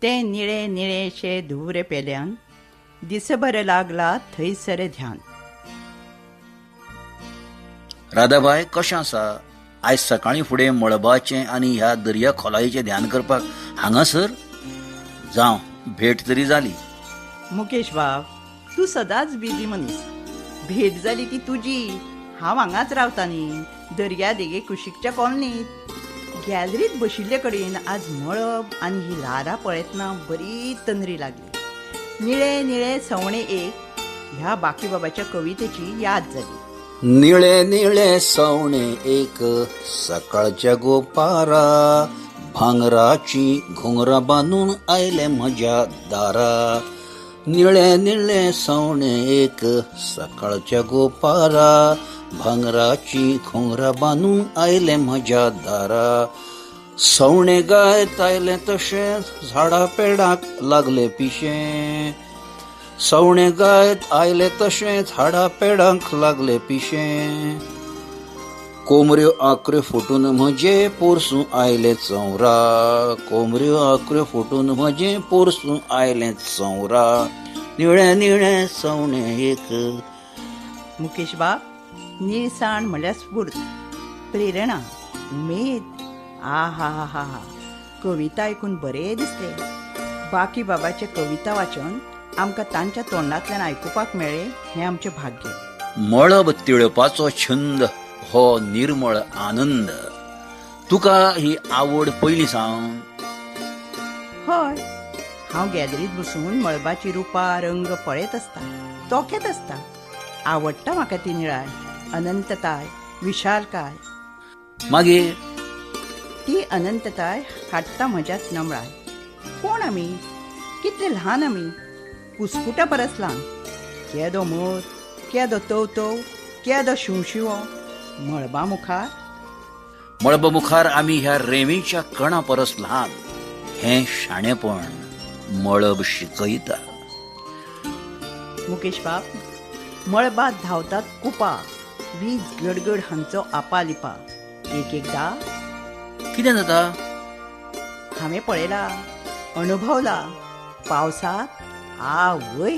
ते निळे निळेशे धुवरे पेल्यान दिसभर लागला थंयसर ध्यान. राधाबाय, कशें आसा? आयज सकाळीं फुडें मळबाचें आनी ह्या दर्या खोलायेचें ध्यान करपाक हांगासर जावं भेट तरी जाली. मुकेश बाब, तूं सदांच बिजी मनीस. भेट जाली ती तुजी. हांव हांगाच रावता न्ही, दर्या देगे कुशीकच्या कॉलनीत. गॅलरीत बशिल्ले कडेन आज मळब आनी ही ल्हारां पळयतना बरी तंद्री लागली. निळे निळे सवणें एक ह्या बाकीबाबाच्या कवितेची याद जाली. निळे निळे सवणें एक सकाळच्या गोपारा, भांगराची घुंगरां बांदून आयलें म्हज्या दारा. निळे निळे सवणें एक सकाळच्या गोपारा, भांगराची घुंगरां बांदून आयलें म्हज्या दारा. सवणें गायत आयलें तशें झाडा पेडाक लागलें पिशें. सवणें गायत आयलें तशें झाडा पेडांक लागलें पिशें. कोमऱ्यो आंकऱ्यो फुटून म्हजें पोरसूं आयलें चंवरा. कोमऱ्यो आंकऱ्यो फुटून म्हजें पोरसूं आयलें चंवरा. निळें निळें सवणें एक. मुकेश बाब, निळसाण म्हळ्यार स्फूर्त, प्रेरणा, उमेद. आ हा हा हा हा, कविता आयकून बरें दिसलें. बाकीबाबाचें कविता वाचन आमकां तांच्या तोंडांतल्यान आयकुपाक मेळ्ळें हें आमचें भाग्य. मळब तिळपाचो छंद हो निर्मळ आनंद. तुका ही आवड पयलीं सावन? हय, हांव गॅलरीत बसून मळबाची रुपां रंग पळयत आसता, तोखेत आसता. आवडटा म्हाका ती निळाय, अनंतताय, विशालकाय. मागीर ती अनंतताय हाडटा म्हज्यांत नमळाय. कोण आमी? कितले ल्हान आमी, कुस्कुटा परस ल्हान. केदो मोर, केदो तवतव, केदो शिंवशिंवो मळबा मुखार. मळबा मुखार आमी ह्या रेंवेच्या कणा परस ल्हान. हें शाणेपण मळब शिकयता. मुकेश बाब, मळबात धांवतात कुपां, वीज गडगड हांचो आपालिपा. एक एकदा कितें जाता? हांवें पळयला, अणभवला. पावसांत आवय,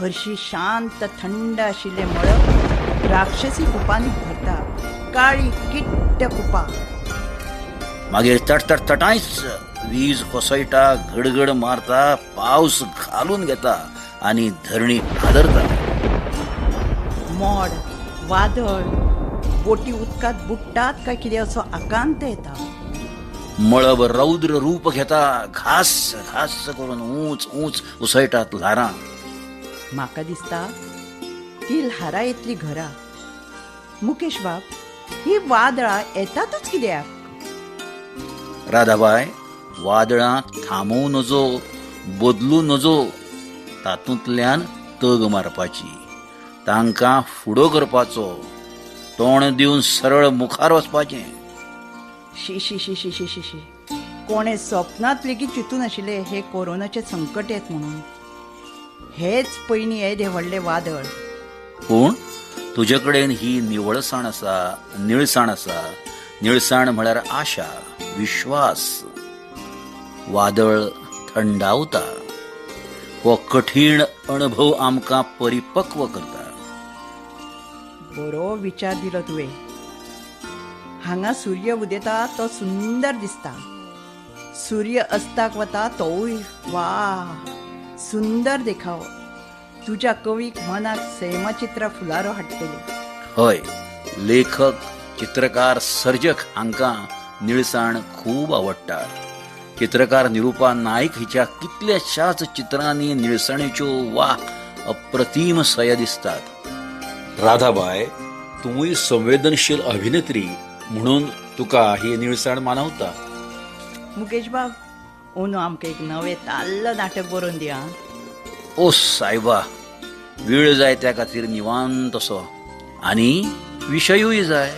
हरशी शांत थंड आशिल्लें मळब राक्षसी कुपांनी भरता. काळी किट्ट कुपां. मागीर तटतट तटांयच वीज कोसळटा, गडगड मारता, पावस घालून घेता आनी धरणी हादरता. मोड, वादळ, बोटी उदकांत बुडटात काय कितें असो आकांत येता. मळब रौद्र रूप घेता, घास घास करून ऊंच ऊंच उसळटात ल्हारां. म्हाका दिसता ती ल्हारां येतली घरा. मुकेश बाब, ही वादळां येतातूच कित्याक? राधाबाय, वादळां थांबोवं नजो, बदलूं नजो. तातूंतल्यान तग मारपाची, तांकां फुडो करपाचो, तोंड दिवन सरळ मुखार वचपाचें. शी शी शी शी शी शी शी, कोणें सपनांत लेगीत चिंतूं नाशिल्लें हें कोरोनाचें संकट येत म्हणून. हेच पयलीं येदें व्हडलें वादळ. पूण तुजे कडेन ही निवळसाण आसा, निळसाण आसा. निळसाण म्हळ्यार आशा, विश्वास. वादळ थंडावता. हो कठीण अणभव आमकां परिपक्व करता. बरो विचार दिलो तुवें. हांगा सूर्य उदेता तो सुंदर दिसता, सूर्य अस्ताक वता तोवूय वा सुंदर देखावो. तुज्या कवीक मनाक सैमचित्रां फुलारो हाडटली. हय, लेखक, चित्रकार, सर्जक हांकां निळसाण खूब आवडटा. चित्रकार निरुपा नायक हिच्या कितल्याशाच चित्रांनी निळसाणेच्यो वा अप्रतीम सया दिसतात. राधाबाय, तूंय संवेदनशील अभिनेत्री म्हणून तुका ही निळसाण मानवता. मुकेश बाब, अंदू आमकां एक नवें ताल्ल नाटक बरोवन दिया. ओ सायबा, वेळ जाय त्या खातीर निवांत असो, आनी विशयूय जाय.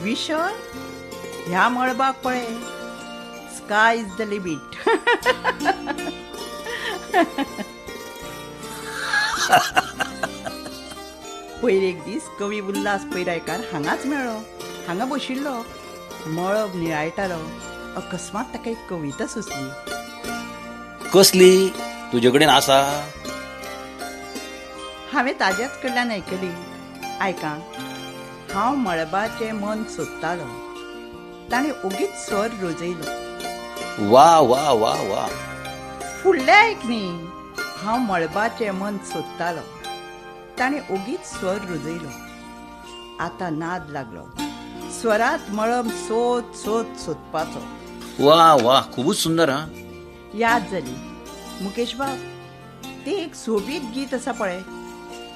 विशय? ह्या मळबाक पळय, स्काय is the limit. पयर एक दीस कवी उल्हास पैरायकार हांगाच मेळ्ळो. हांगा बशिल्लो, मळब निळायतालो. अकस्मात ताका एक कविता सुचली. कसली? तुजे कडेन आसा? हांवें ताज्याच कडल्यान आयकली. आयका, हांव मळबाचें मन सोदतालो, ताणें ओगीच स्वर रोजयलो. वा वा वा वा. फुडलें आयक न्ही. हांव मळबाचें मन सोदतालो, ताणें ओगीच स्वर रुजयलो. आतां नाद लागलो स्वरात मळब सोद सोद सोदपाचो. वा वा, खुबूच सुंदर. हा, याद जाली मुकेश बाब, तें एक सोबीत गीत आसा पळय,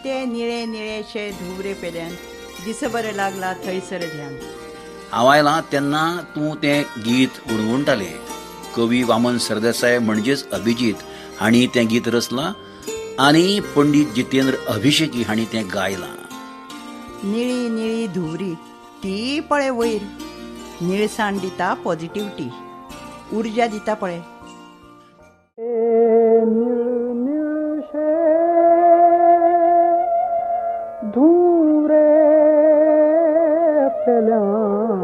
तें निळे निळेशे धुवरे पेल्यान दिसभर लागला थंयसर ध्यान. हांव आयलां तेन्ना तूं तें गीत गुणगुणटालें. कवी वामन सरदेसाय म्हणजेच अभिजीत हांणी तें गीत रचलां आनी पंडीत जितेंद्र अभिषेकी हांणी तें गायलां. निळी निळी धुवरी ती पळय वयर, निळसाण दिता पॉझिटिव्हिटी, उर्जा दिता पळय. धुवरे पेल्यान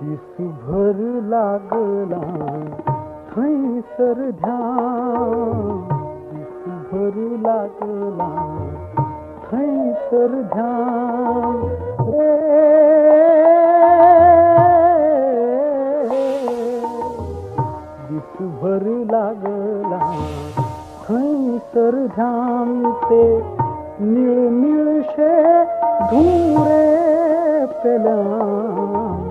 दिसभर लागला थंयसर ध्यान, दिसभर लागला थंयसर ध्यान रे, दिसभर लागला थंयसर ध्यान, ते निळ निळशे धुवरे पेल्यान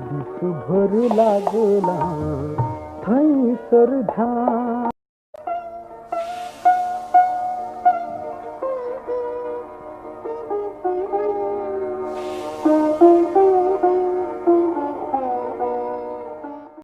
दिसभर लागला थंयसर ध्यान.